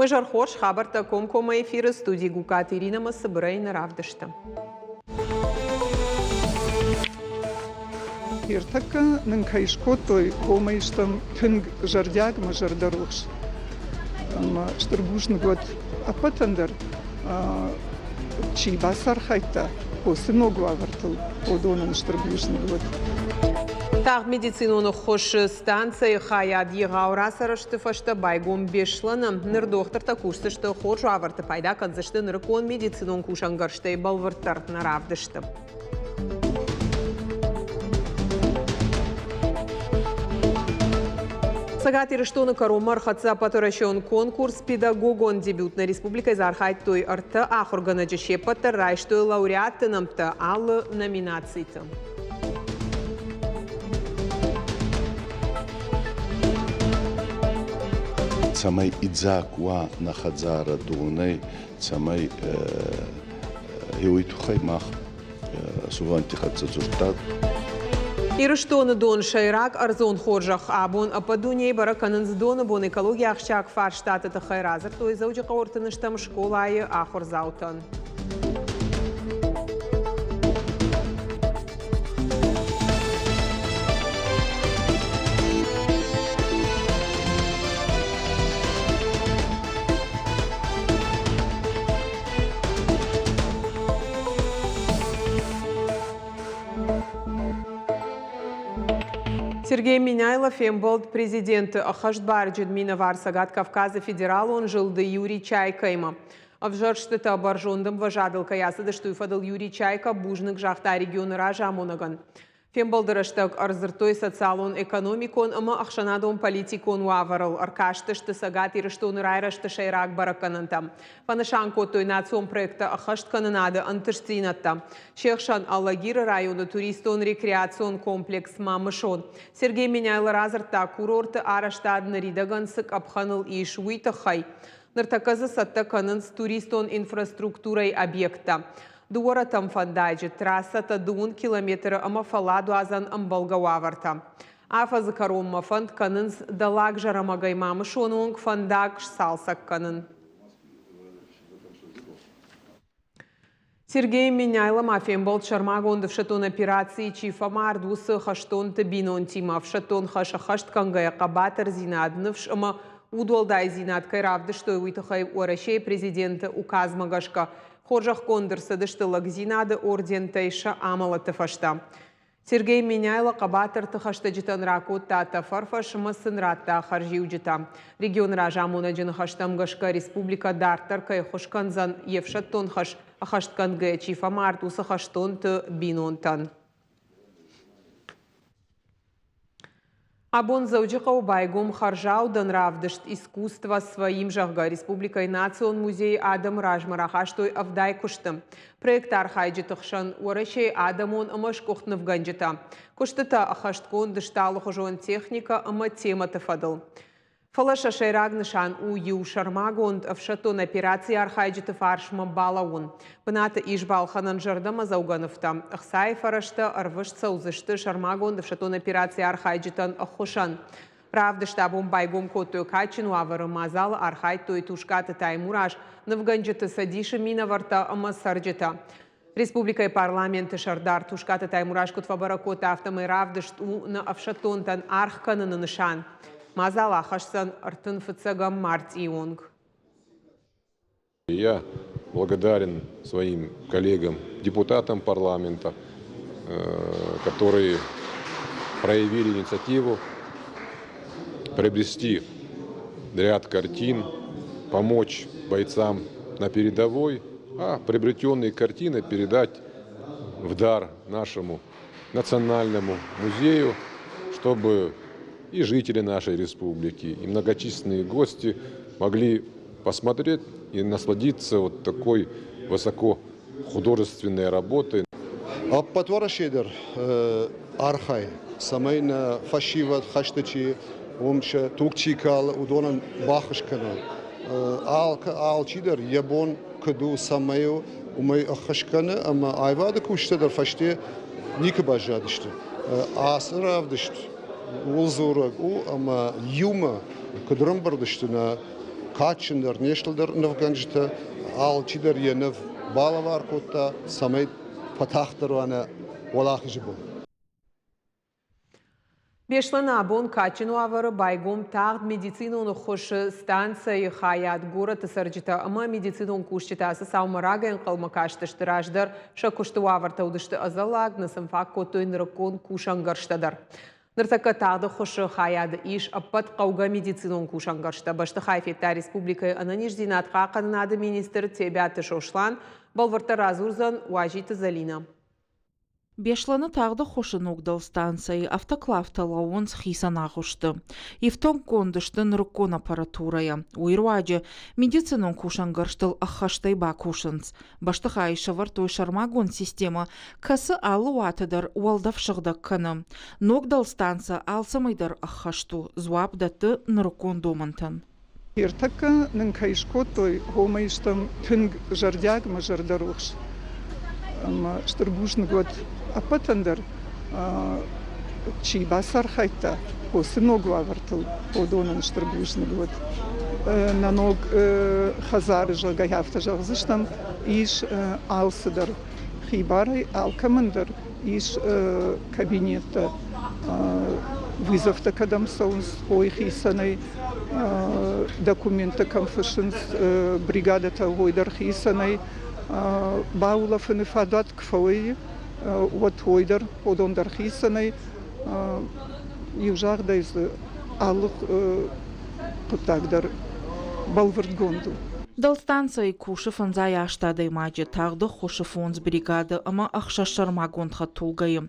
Уе зӕр хорз, хабӕрттӕ комкоммӕ эфиры студи Гукаты Иринӕмӕ цыбырӕй нӕ равдысты. Ӕртӕккӕ нын кӕй скодтой, уымӕй стӕм тынг зӕрдиаг ӕмӕ зӕрдӕрухс. Ӕмӕ стыр бузныг уӕд ӕппӕтӕн дӕр, чи бацархайдта уыцы ног уавӕртыл, уыдонӕн стыр бузныг уӕд. Тагъд медицинон ӕххуысы станцӕйы хайад егъау рацарӕзты фӕстӕ байгом Беслӕны. Ныр дохтыртӕ кусдзысты хорз уавӕрты, пайда кӕндзысты нырыккон медицинон кусӕнгӕрзтӕй бӕлвырддӕр нӕ равдысты. Цӕгат Ирыстоны кӕронмӕ ӕрхӕццӕ ӕппӕтуӕрӕсеон конкурс «Педагогон дебют». Нӕ республикӕйы дзы архайдтой ӕртӕ ахуыргӕнӕджы. Се ппӕт дӕр райстой лауреатты нӕмттӕ алы номинациты. Цӕмӕй идзаг уа нӕ хӕдзарӕ донӕй, цӕмӕй уой туххӕй мах сувӕнтти хӕццӕ дзурдтаг. Ирыстоны дон сӕйраг ӕрдзон хорзӕх абон ӕппӕт дунейы бӕрӕг кӕнынц доны бон экологийы ахсджиаг фарстаты тыххӕй радзырдтой Дзӕуджыхъӕуы ӕртыныстӕм скъолайы ахуырдзаутӕн. Сергей Меняйло фембӕлд президенты ӕххӕстбарджын минӕвар Цӕгат Кавказы федералон зылды Юрий Чайкаимӕ. Ӕвзӕрстытӕ бӕрзонд ӕмвӕзадыл кӕй ацыдысты, уый фӕдыл Юрий Чайка бузныг загъта регионы разамонӕгӕн. Фембӕлды рӕстӕг ӕрдзырдтой социалон-экономикон ӕмӕ ӕхсӕнадон-политикон уавӕрыл, ӕркастысты Цӕгат Ирыстоны райрӕзты сӕйраг бӕрӕггӕнӕнтӕм. Фӕнысан кодтой национ проекттӕ ӕххӕсткӕнынады ӕнтыстдзинӕдтӕ. Се хсӕн Алагиры районы туристон-рекреацион комплекс Мамысон. Сергей Меняйло радзырдта, курорты арӕзтад ныридӕгӕн цы къӕпхӕныл ис, уый тыххӕй. Ныртӕккӕ дзы цӕттӕ кӕнынц туристон инфраструктурӕйы объекттӕ. Дыууӕрӕтӕм фӕндаджы трассӕтӕ дыууын километры ӕмӕ фӕлладуадзӕн ӕмбӕлгӕ уавӕртӕ. Афӕдзы кӕронмӕ фӕнд кӕнынц Дӕллаг Зӕрӕмӕгӕй Мамысоны онг фӕндаг сцалцӕг кӕнын. Сергей Меняйло ма фембӕлд сӕрмагонд ӕфсӕддон операцийы чи фӕмард, уыцы хӕстонты бинонтимӕ. Ӕфсӕддон хӕс ӕххӕст кӕнгӕйӕ хъӕбатырдзинад, ныфс ӕмӕ удуӕлдайдзинад кӕй равдыстой, уый тыххӕй Уӕрӕсейы президенты указмӕ гӕсгӕ хорзӕхгонд ӕрцыдысты лӕгдзинады ордентӕй сӕ амӕлӕты фӕстӕ. Сергей Меняйло хъӕбатырты хӕстӕджытӕн ракодта тӕфӕрфӕс ӕмӕ сын радта хӕрзиуджытӕ. Регионы разамонӕджы ныхӕстӕм гӕсгӕ республикӕ дарддӕр кӕй ӕххуыс кӕндзӕн йе фсӕддон хӕс ӕххӕстгӕнгӕ чи фӕмард, уыцы хӕстонты бинонтӕн. Абон Дзӕуджыхъӕуы байгом хӕрзаудӕн равдыст «Искусство своим», зӕгъгӕ, республикӕйы Национ музейы адӕмы размӕ рахастой 70 куысты. Проекты архайджыты хсӕн Уӕрӕсейы адӕмон ӕмӕ сгуыхт нывгӕнджытӕ. Куыстытӕ ӕххӕстгонд сты алыхуызон техникӕ ӕмӕ темӕты фӕдыл. Фӕлӕ сӕ сӕйраг нысан у иу сӕрмагонд ӕфсӕддон операцийы архайджыты фарсмӕ балӕууын. Бынаты ис балхӕнӕн зӕрдӕмӕдзӕугӕ нывтӕ. Ӕхцайы фӕрӕзтӕ ӕрвыст цӕудзысты сӕрмагонд ӕфсӕддон операцийы архайджытӕн ӕххуысӕн. Равдыст абон байгом кодтой кадджын уавӕры. Мадзалы архайдтой Тускъаты Таймураз, нывгӕнджыты цӕдисы минӕвӕрттӕ ӕмӕ цӕрджытӕ. Республикӕйы парламенты сӕрдар Тускъаты Таймураз куыд фӕбӕрӕг кодта, афтӕмӕй равдыст у нӕ ӕфсӕддонтӕн аргъ кӕныны нысан. Мадзал ахӕсдзӕн 35 мартъийы онг. Я благодарен своим коллегам, депутатам парламента, которые проявили инициативу приобрести ряд картин, помочь бойцам на передовой, а приобретенные картины передать в дар нашему национальному музею, чтобы и жители нашей республики, и многочисленные гости могли посмотреть и насладиться вот такой высоко художественной работой. Ӕппӕт Уӕрӕсе дӕр архайы, цӕмӕй нӕ фӕсивӕд хӕсты чи, уым сӕ туг чи калы, уыдонӕн баххуыс кӕна. Алчидӕр йӕ бон куыд у, цӕмӕй у, уымӕй ӕххуыс кӕны ӕмӕ аивады кусджытӕ дӕр фӕсте никуы баззадысты. Ацы равдыст ууыл дзурӕг у, ӕмӕ иумӕ куыд рымбырд сты нӕ кадджындӕр, не стылдӕр нывгӕнджытӕ, алчидӕр йӕ ныв балӕвар кодта, цӕмӕй фӕтагъддӕр уа нӕ Уӕлахизы бон. Беслӕны абон кадджын уавӕры байгом тагъд медицинон ӕххуысы станцӕйы хайад. Горӕты цӕрджытӕ ӕмӕ медицинон кусджытӕ ацы цаумӕ рагӕй ӕнхъӕлмӕ кастысты. Раздӕр сӕ куысты уавӕртӕ уыдысты ӕдзӕллаг, нӕ сын фаг кодтой нырыккон кусӕнгӕрзтӕ дӕр. Ныртӕккӕ тагъд ӕххуысы хайады ис ӕппӕт хъӕугӕ медицинон кусӕнгӕрзтӕ. Бӕстыхай федта республикӕйы ӕнӕниздзинад хъахъхъӕнынады министр Тебиаты Сослан. Бӕлвырддӕр радзурдзӕн Уазиты Зӕлинӕ. Беслӕны тагъд ӕххуысы ног дӕлстанцӕйы автоклавтӕ лӕууынц хицӕн агъуысты. Ифтонггонд сты нырыккон аппаратурӕйӕ. Уый руаджы медицинон кусӕнгӕрзтыл ӕххӕстӕй бакусынц. Бӕстыхайы сӕвӕрдтой сӕрмагонд системӕ, кӕцы алы уаты дӕр уӕлдӕф сыгъдӕг кӕны. Ног дӕлстанцӕ алцӕмӕй дӕр ӕххӕст у, дзуапп дӕтты нырыккон домӕнтӕн. Ӕртӕккӕ нын кӕй скодтой, уымӕй стӕм тынг зӕрдиаг ӕмӕ зӕрдӕрухс. Ӕмӕ стыр бузныг уӕд ӕппӕтӕн дӕр, чи бацархайдта уыцы ног уавӕртыл, уыдонӕн стыр бузныг уӕд. Нӕ ног хӕдзары, зӕгъгӕ, афтӕ зӕгъдзыстӕм, ис алцыдӕр. Хибарӕй алкӕмӕн дӕр ис кабинеттӕ, вызовтӕ кӕдӕм цӕуынц, уый хицӕнӕй, документтӕ кӕм фыссынц, бригадӕтӕ уый дӕр хицӕнӕй. Баулӕфыны фадат куы фӕвӕййы, уӕд уый дӕр, уыдон дӕр хицӕнӕй. Иу загъдӕй дзы алы хъуыддаг дӕр бӕлвырдгонд у. Дӕлстанцӕйы кусы фӕндзай аст адӕймаджы, тагъд ӕххуысы фондз бригады ӕмӕ ӕхсӕз сӕрмагонд хӕдтулгӕйы.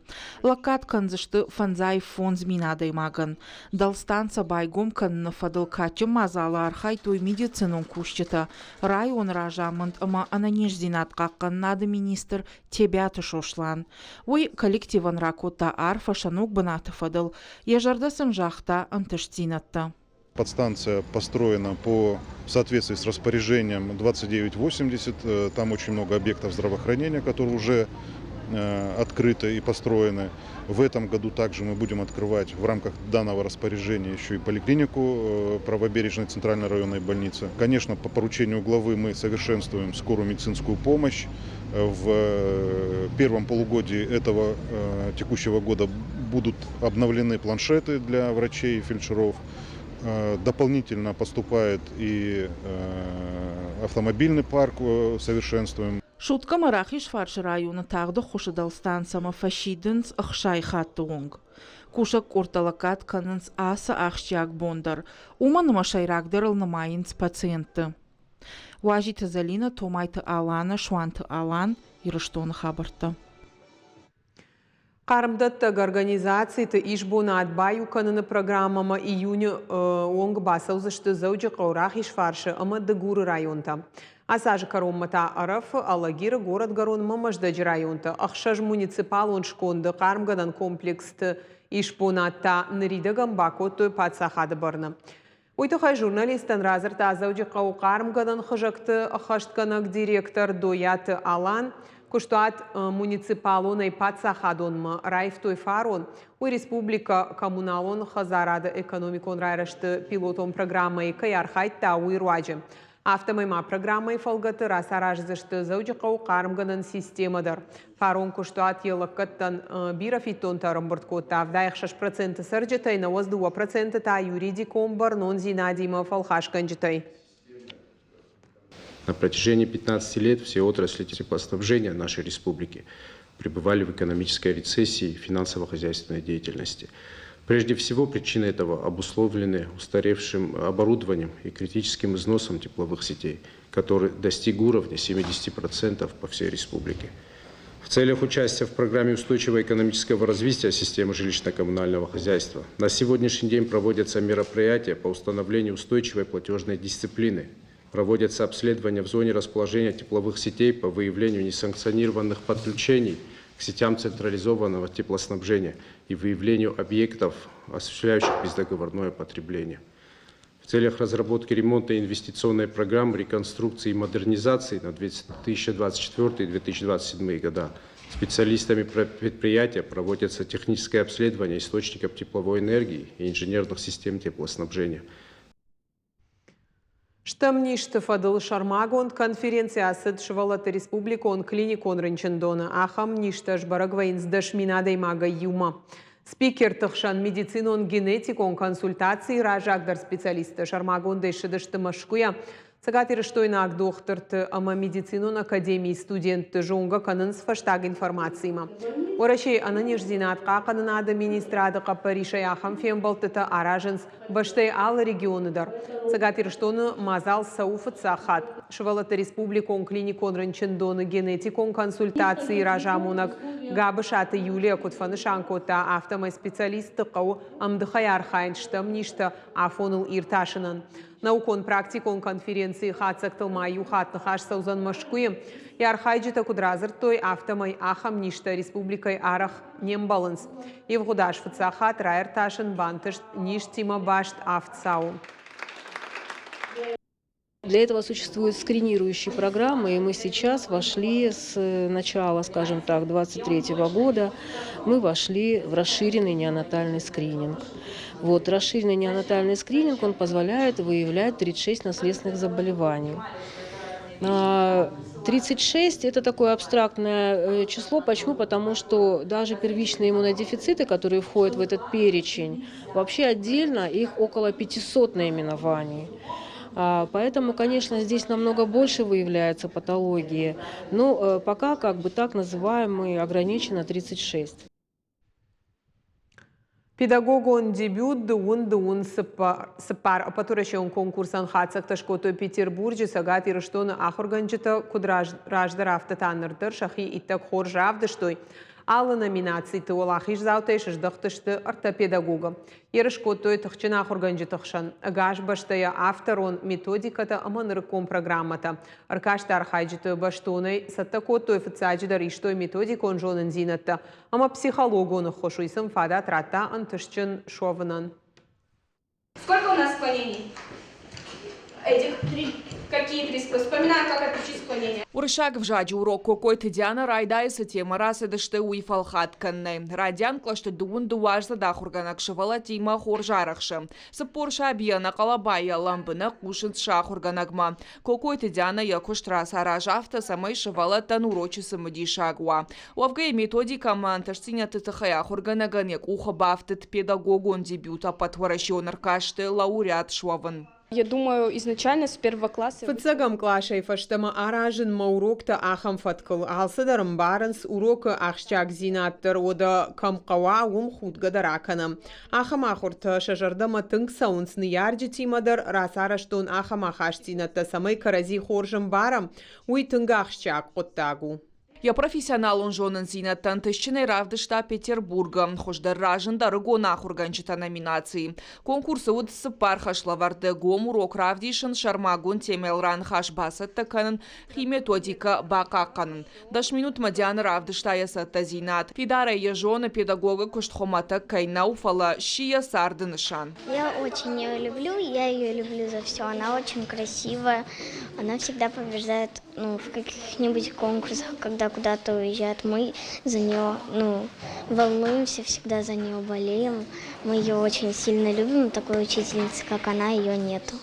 Лӕггад кӕндзысты 55 000 адӕймагӕн. Дӕлстанцӕ байгом кӕныны фӕдыл кадджын мадзалы архайдтой медицинон кусджытӕ, районы разамынд ӕмӕ ӕнӕниздзинад хъахъхъӕнынады министр Тебиаты Сослан. Уый коллективӕн ракодта арфӕ сӕ ног бынаты фӕдыл, йӕ зӕрдӕ сын загъта ӕнтыстдзинӕдтӕ. Подстанция построена по в соответствии с распоряжением 2980. Там очень много объектов здравоохранения, которые уже открыты и построены. В этом году также мы будем открывать в рамках данного распоряжения еще и поликлинику правобережной центральной районной больницы. Конечно, по поручению главы мы совершенствуем скорую медицинскую помощь. В первом полугодии этого текущего года будут обновлены планшеты для врачей и фельдшеров. Дополнительно поступает и автомобильный парк, совершенствуем. Суткӕмӕ Рахизфарсы районы тагъд ӕххуысы дӕлстанцӕмӕ фӕсидынц 60 хатты онг. Кусӕг къордтӕ лӕггад кӕнынц ацы ахсджиаг бон дӕр, уымӕн ӕмӕ сӕйрагдӕрыл нымайынц пациентты. Уазиты Зӕлинӕ, Томайты Алана, Суанты Алан, Ирыстоны хабӕрттӕ. Хъармдӕттӕг организациты исбонад баиу кӕныны программӕмӕ июны онг бацӕудзысты Дзӕуджыхъӕуы Рахизфарсы ӕмӕ Дыгуры районтӕ. Ацы азы кӕронмӕ та Ӕрӕфы, Алагиры, Горӕтгӕронмӕ Мӕздӕджы районты ӕхсӕз муниципалон сконды хъармгӕнӕн комплексты исбонад та ныридӕгӕн бакодтой паддзахады бӕрны. Уый тыххӕй журналисттӕн радзырдта Дзӕуджыхъӕуы хъармгӕнӕн хызӕгты ӕххӕстгӕнӕг директор Дойаты Алан. Куыстуат муниципалонӕй паддзахадонмӕ раивтой фарон. Уый республикӕ коммуналон хӕдзарады экономикон райрӕзты пилотон программӕйы кӕй архайдта, уый руаджы. Афтӕмӕй ма программӕйы фӕлгӕты рацараздзысты Дзӕуджыхъӕуы хъармгӕнӕн системӕ дӕр. Фарон куыстуат йӕ лӕггӕдтӕн бирӕ фиддонтӕ ӕрӕмбырд кодта 76% цӕрджытӕй, 92% та юридикон бӕрнондзинадимӕ фӕлхасгӕнджытӕй. На протяжении 15 лет все отрасли теплоснабжения нашей республики пребывали в экономической рецессии финансово-хозяйственной деятельности. Прежде всего, причины этого обусловлены устаревшим оборудованием и критическим износом тепловых сетей, который достиг уровня 70% по всей республике. В целях участия в программе устойчивого экономического развития системы жилищно-коммунального хозяйства на сегодняшний день проводятся мероприятия по установлению устойчивой платежной дисциплины. Проводятся обследования в зоне расположения тепловых сетей по выявлению несанкционированных подключений к сетям централизованного теплоснабжения и выявлению объектов, осуществляющих бездоговорное потребление. В целях разработки ремонта инвестиционной программы реконструкции и модернизации на 2024 и 2027 года специалистами предприятия проводится техническое обследование источников тепловой энергии и инженерных систем теплоснабжения. Стӕм низты фӕдыл сӕрмагонд конференци ацыд сывӕллӕтты республикон клиникон рынчындоны. Ахӕм низтӕ сбӕрӕг вӕййынц 10 000 адӕймагӕй иумӕ. Спикерты хсӕн медицинон-генетикон консультацийы раззагдӕр специалисттӕ сӕрмагондӕй ссыдысты Мӕскуыйӕ. Цӕгатирыстойнаг дохтырты ӕмӕ медицинон академийы студентты зонгӕ кӕнынц фӕстаг информациимӕ. Уӕрӕсейы ӕнӕниздзинад хъахъхъӕнынады министрады хъӕппӕрисӕй ахӕм фембӕлдтытӕ аразынц бӕстӕйы алы регионы дӕр. Цӕгат Ирыстоны мадзал цӕуы фыццаг хатт. Сывӕллӕтты республикон клиникон рынчындоны генетикон консультацийы разамонӕг Габысаты Юлия куыд фӕнысан кодта, афтӕмӕй специалистты хъӕуы ӕмдыхӕй архайын стӕм низтӕ афоныл иртасынӕн. Наукон-практикон конференцийы хатдзӕгтыл ма иу хатт ныхас цӕудзӕн Мӕскуыйы. Йӕ архайджытӕ куыд радзырдтой, афтӕмӕй ахӕм низтӕ республикӕйы арӕх не мбӕлынц. Ивгъуыд аз фыццаг хатт раиртасын бантыст низтимӕ баст авд цауы. Для этого существуют скринирующие программы, и мы сейчас вошли с начала, скажем так, 2023 года, мы вошли в расширенный неонатальный скрининг. Вот, расширенный неонатальный скрининг, он позволяет выявлять 36 наследственных заболеваний. 36 – это такое абстрактное число. Почему? Потому что даже первичные иммунодефициты, которые входят в этот перечень, вообще отдельно их около 500 наименований. Поэтому, конечно, здесь намного больше выявляется патологии. Но пока как бы так называемые ограничено 36. Педагогон дебют 2-2-4 ӕппӕтуӕрӕсеон конкурсӕн хатдзӕгтӕ скодтой Петербурджы Цӕгат Ирыстоны ахуыргӕнджытӕ куыд раздӕр, афтӕ та ныр дӕр сӕхи иттӕг хорз равдыстой. Алы номинациты уӕлахиздзаутӕй сыздӕхтысты ӕртӕ педагогы. Ерыс кодтой тыхджын ахуыргӕнджыты хсӕн. Ӕгас бӕстӕйӕ авторон методикӕтӕ ӕмӕ нырыккон программӕтӕ. Ӕркасты архайджыты бӕстонӕй цӕттӕ кодтой, фыццаджыдӕр истой методикон зонындзинӕдтӕ ӕмӕ психологон ӕххуыс, уый сын фадат радта ӕнтыстджын суӕвынӕн. Сколько у нас склонений? Эдик? Три. Какие три? Вспоминаем, как отличить склонение. Уырыссаг ӕвзаджы урок Кокойты Диана райдайы цы темӕ рацыдысты, уый фӕлхатт кӕнынӕй. Райдиан кълӕсты дыууын дыууӕаздзыд ахуыргӕнӕг сывӕллӕттимӕ хорз арӕхсы. 40 сабийӕ ӕнӕхъӕлӕбайӕ лӕмбынӕг хъусынц сӕ ахуыргӕнӕгмӕ. Кокойты Диана йӕ куыст рацаразы афтӕ, цӕмӕй сывӕллӕттӕн урочы цымыдисаг уа. Уӕвгӕ йӕ методикӕ ӕмӕ ӕнтыстдзинӕдты тыххӕй ахуыргӕнӕгӕн йӕ къухы бафтыд педагогон дебют ӕппӕтуӕрӕсеон ӕркасты лауреат суӕвын. Я думаю, изначально с первого класса... Фыццӕгӕм къласӕй фӕстӕмӕ аразын мӕ уроктӕ ахӕм фӕткыл. Алцыдӕр ӕмбарынц, урокы ахсджиагдзинад дӕр уӕдӕ кӕм хъӕуа, уым худгӕ дӕр акӕнӕм. Ахӕм ахуыртӕ сӕ зӕрдӕмӕ тынг цӕуынц ныййарджытимӕ дӕр, рацарӕзтон ахӕм ахастдзинӕдтӕ, цӕмӕй кӕрӕдзи хорз ӕмбарӕм, уый тынг ахсджиаг хъуыддаг у. Йӕ профессионалон зонындзинӕдтӕ ӕнтыстджынӕй равдыста Петербургы. Хуыздӕр разынд ӕрыгон ахуыргӕнджытӕ номинацийы. Конкурсы уыд цыппар хӕслӕвӕрды: гом урок равдисын, сӕрмагонд темӕйыл раныхас бацӕттӕ кӕнын, хи методикӕ бахъахъхъӕнын. 10 минутмӕ Диана равдыста йӕ цӕттӕдзинад. Фидарӕй йӕ зоны, педагогы куыст хуымӕтӕг кӕй нӕу, фӕлӕ сси йӕ царды нысан. Я очень ее люблю, я ее люблю за все. Она очень красивая, она всегда побеждает ну, в каких-нибудь конкурсах, когда куда-то уезжает, мы за нее, ну, волнуемся, всегда за нее болеем. Мы ее очень сильно любим, такой учительницы, как она, ее нету.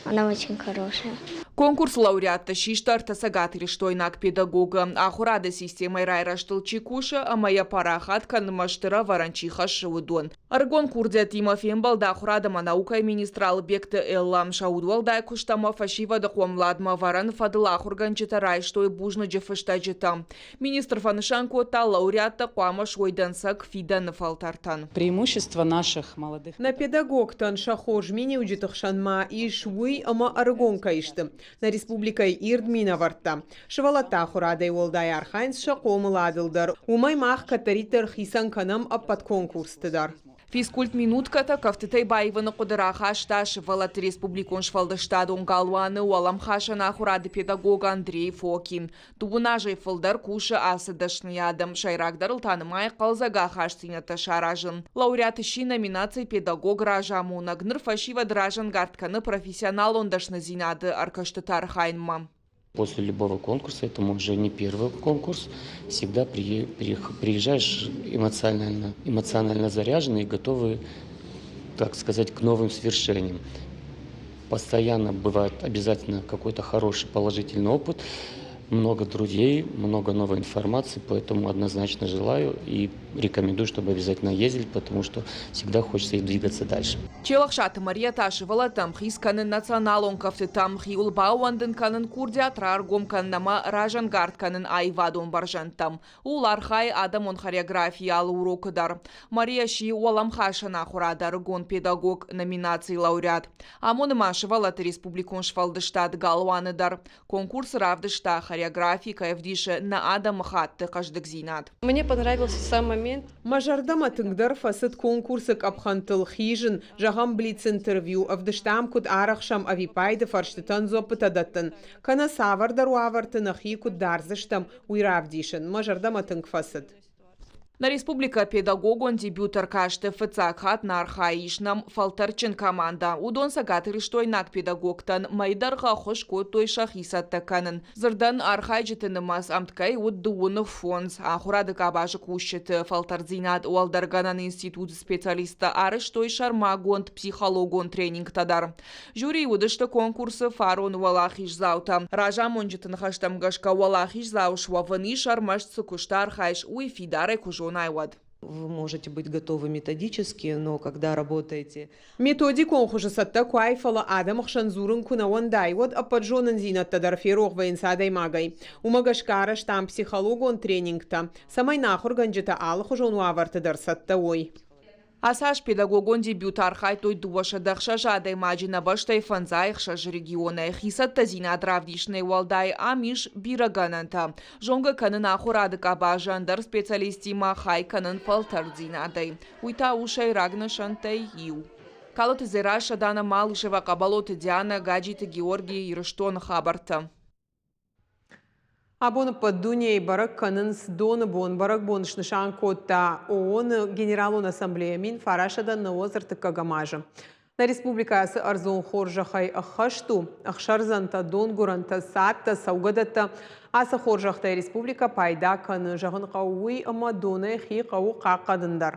Она очень хорошая. Конкурсы лауреаттӕ систы ӕртӕ цӕгатирыстойнаг педагогы. Ахуырады системӕйы райрӕзтыл чи кусы ӕмӕ йӕ парахат кӕнынмӕ стыр ӕвӕрӕн чи хӕссы, уыдон. Ӕрыгон курдиатимӕ фембӕлд ахуырад ӕмӕ наукӕйы министр Алыбегты Эллӕ. Сӕ удуӕлдай куыст ӕмӕ фӕсивӕды хъомыладмӕ ӕвӕрӕны фӕдыл ахуыргӕнджытӕ райстой бузныджы фыстӕджытӕ. Министр фӕнысан кодта, лауреаттӕ хъуамӕ суой дӕнцӕг фидӕны фӕлтӕртӕн. Преимущество наших молодых Нӕ педагогтӕн сӕ хорз миниуджыты хсӕн ма ис уый, ӕмӕ ӕрыгон кӕй сты. Нӕ республикӕйы ирд минӕвӕрттӕ. Сывӕллӕттӕ ахуырадӕй уӕлдай архайынц сӕ хъомыладыл дӕр. Уымӕй мах кӕддӕриддӕр хицӕн кӕнӕм ӕппӕт конкурсты дӕр. Физкультминуткӕтӕ кӕфтытӕй баивыны хъуыды рахаста Сывӕллӕтты республикон сфӕлдыстадон галуаны уӕлӕмхасӕн ахуырады педагог Андрей Фокин. Дыууын азӕй фылдӕр кусы ацы дӕсныйады. Сӕйрагдӕрыл та нымайы хъӕлдзӕг ахастдзинӕдтӕ саразын. Лауреат сси номинацийы педагог-разамонӕг. Ныр фӕсивӕд разӕнгард кӕны профессионалон дӕсныдзинады ӕркӕстыты архайынмӕ. После любого конкурса, это уже не первый конкурс, всегда приезжаешь эмоционально заряженный и готовый, так сказать, к новым свершениям. Постоянно бывает обязательно какой-то хороший положительный опыт, много друзей, много новой информации, поэтому однозначно желаю и рекомендую, чтобы обязательно ездили, потому что всегда хочется и двигаться дальше. Челӕхсаты Мария та сывӕллӕттӕм хиц кӕны националон кӕфтытӕм, хиуыл баууӕндын кӕнын, курдиат раргом кӕнын ӕмӕ разӕнгард кӕнын аивадон бӕрзӕндтӕм. Ууыл архайы адӕмон хореографийы алы урокы дӕр. Мария сси уӕлӕмхасӕн ахуырады ӕрыгон педагог номинацийы лауреат. Амоны ма сывӕллӕтты республикон сфӕлдыстад галуаны дӕр. Конкурсы равдыста хореографи, кӕй ӕвдисы нӕ адӕмыхатты хъӕздыгдзинад. Мне понравился сам момент. Мӕ зӕрдӕмӕ тынгдӕр фӕцыд конкурсы къӕпхӕнтыл хизын, зӕгъӕм, блиц-интервью, ӕвдыстам, куыд арӕхсӕм ӕвиппайды фӕрстытӕн дзуӕппытӕ дӕттын, кӕнӕ цавӕрдӕр уавӕрты нӕхи куыд дардзыстӕм, уый равдисын. Мӕ зӕрдӕмӕ тынг фӕцыд. Нӕ республикӕ педагогон дебют ӕркасты фыццаг хатт нӕ архайы, ис нӕм фӕлтӕрдджын командӕ. Уыдон цӕгатирыстойнаг педагогтӕн мӕйы дӕргъы ӕххуыс кодтой сӕхи цӕттӕ кӕнын. Дзырдӕн, архайджыты нымӕц ӕмткӕй уыд 35. Ахуырады къабазы кусджыты фӕлтӕрддзинад уӕлдӕргӕнӕн институты специалисттӕ арӕзтой сӕрмагонд психологон тренингтӕ дӕр. Жюрийы уыдысты конкурсы фарон уӕлахиздзаутӕ. Разамонджыты ныхӕстӕм гӕсгӕ уӕлахиздзау суӕвын ис ӕрмӕст цы куысты архайыс, уый фидарӕй куы зонай, уӕд. Вы можете быть готовы методически, но когда работаете... Методикон хуызы цӕттӕ куы ай, фӕлӕ адӕмы хсӕн дзурын куы нӕ уӕндай, уӕд ӕппӕт зонындзинӕдтӕ дӕр ферох вӕййынц адӕймагӕй. Уымӕ гӕсгӕ арӕзтам психологон тренингтӕ, цӕмӕй нӕ ахуыргӕнджытӕ алыхуызон уавӕрты дӕр цӕттӕ уой. Ацы аз педагогон дебюты архайдтой 206 адӕймаджы нӕ бӕстӕйы 56 регионӕй. Хицӕттӕдзинад равдисынӕй уӕлдай ам ис бирӕ гӕнӕнтӕ. Зонгӕ кӕнын ахуырады къабазы ӕндӕр специалисттимӕ, хай кӕнын фӕлтӕрддзинадӕй. Уый та у сӕйраг нысӕнттӕй иу. Калоты Дзерассӕ, Дана Малышева, Хъӕбӕлоты Дианӕ, Гаджиты Георгий, Ирыстоны хабӕрттӕ. Абон ӕппӕт дунейы бӕрӕг кӕнынц Доны бон. Бӕрӕгбон снысан кодта ООН-ы Генералон Ассамблея 1993 азы. Нӕ республикӕ ацы ӕрдзон хорзӕхӕй ӕххӕст у. Ӕхсӕрдзӕнтӕ, донгуырӕнтӕ, цадтӕ, цӕугӕдӕттӕ. Ацы хорзӕхтӕй республикӕ пайда кӕны. Зӕгъын хъӕуы уый, ӕмӕ донӕй хи хъӕуы хъахъхъӕнын дӕр.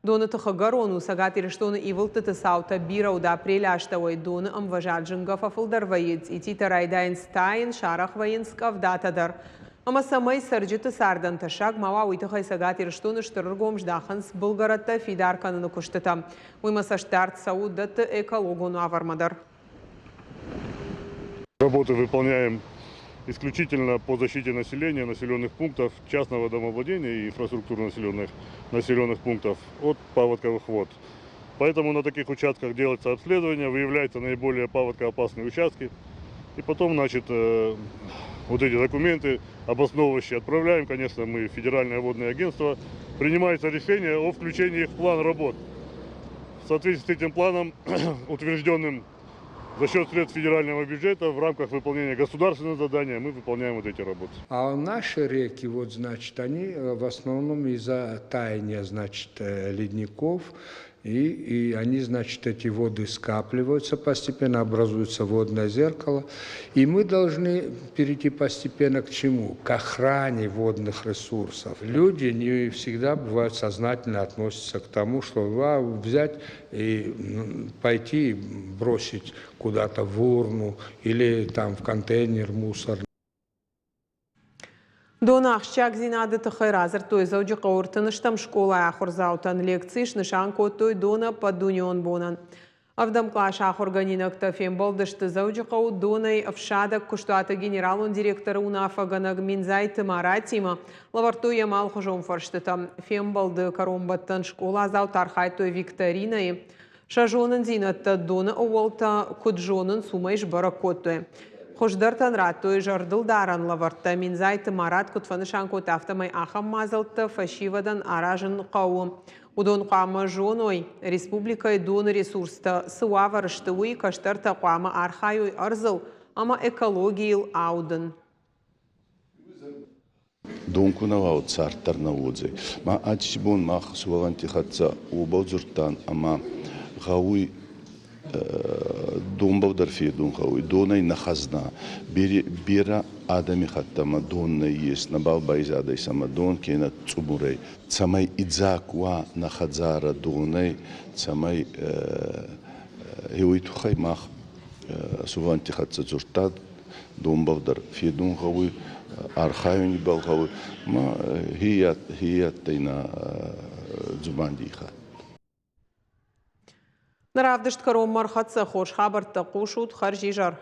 Доны тыхы гӕрон у Цӕгат Ирыстоны ивылдтыты цаутӕ бирӕ уыд апрелы астӕуӕй доны ӕмвӕзад зынгӕ фӕфылдӕр вӕййы, цъититӕ райдайынц тайын, сарӕх вӕййынц къӕвдатӕ дӕр. Ӕмӕ цӕмӕй цӕрджыты цардӕн тӕссаг ма уа, уый тыххӕй Цӕгат Ирыстоны стыр ӕргом здахынц былгӕрӕттӕ фидар кӕныны куыстытӕм. Уыимӕ цӕстдард цӕуы дӕтты экологон уавӕрмӕ дӕр. Работы выполняем исключительно по защите населения, населенных пунктов, частного домовладения и инфраструктуры населенных, населенных пунктов от паводковых вод. Поэтому на таких участках делается обследование, выявляются наиболее паводкоопасные участки. И потом, значит, э, вот эти документы обосновывающие отправляем, конечно, мы в Федеральное водное агентство. Принимается решение о включении их в план работ. В соответствии с этим планом, утвержденным за счет средств федерального бюджета в рамках выполнения государственного задания мы выполняем вот эти работы. А наши реки, вот, значит, они э, в основном из-за таяния, значит, э, ледников, и, и они, значит, эти воды скапливаются постепенно, образуется водное зеркало. И мы должны перейти постепенно к чему? К охране водных ресурсов. Люди не всегда бывают сознательно относятся к тому, что а, взять и пойти и бросить куда-то в урну или там в контейнер мусор. Доны ахсджиагдзинады тыххӕй радзырдтой Дзӕуджыхъӕуы ӕртын скъолайы ахуырдзаутӕн лекци снысан кодтой доны ӕппӕтдунеон бонӕн. Ӕвдӕм къласы ахуыргӕнинӕгтӕ фембӕлдысты Дзӕуджыхъӕуы донӕй ӕфсадӕг куыстуаты генералон директоры уынаффӕгӕнӕг Минзайты Маратимӕ, лӕвӕрдтой йӕм алыхуызон фӕрстытӕ. Фембӕлды кӕронбӕттӕн скъоладзаутӕ архайдтой викторинӕйы. Сӕ зонындзинӕдтӕ доны ӕууӕлтӕ куыд зонынц, уымӕй сбӕрӕг кодтой. Хуыздӕртӕн радтой зӕрдылдарӕн лӕвӕрттӕ. Минзайты Марат куыд фӕнысан кодта, афтӕмӕй ахӕм мадзӕлттӕ фӕсивӕдӕн аразын хъӕуы. Уыдон хъуамӕ зоной, республикӕйы доны ресурстӕ цы уавӕры сты, уый, кӕстӕртӕ хъуамӕ архайой ӕрдзыл ӕмӕ экологийыл аудын. Дон ку нӕ уа, уӕд цард дӕр нӕ уодзӕй. Ма аци бон мах сувӕллӕнтти хӕццӕ уобӕл дзурдтан ӕма гъӕуй донбӕл дӕр федун гъӕуй. Донӕй нӕ хӕзна. Берӕ адӕмихаттӕмӕ дон нӕййес, нӕбал байзадӕй сӕмӕ дон кенӕ цъумурӕй. Цӕмӕй идзаг уа нӕ хӕдзарӕ донӕй, цӕмӕй уой туххӕй мах. Сувӕллӕнтти хӕццӕ дзурдта, донбӕл дӕр федун гъӕуй, архайун ибӕл гъӕуй, ма хе адтӕй нӕ дзубандий хатт. Нӕ равдыст кӕронмӕ ӕрхӕццӕ. Хорз хабӕрттӕ хъусут. Хӕрзизӕр.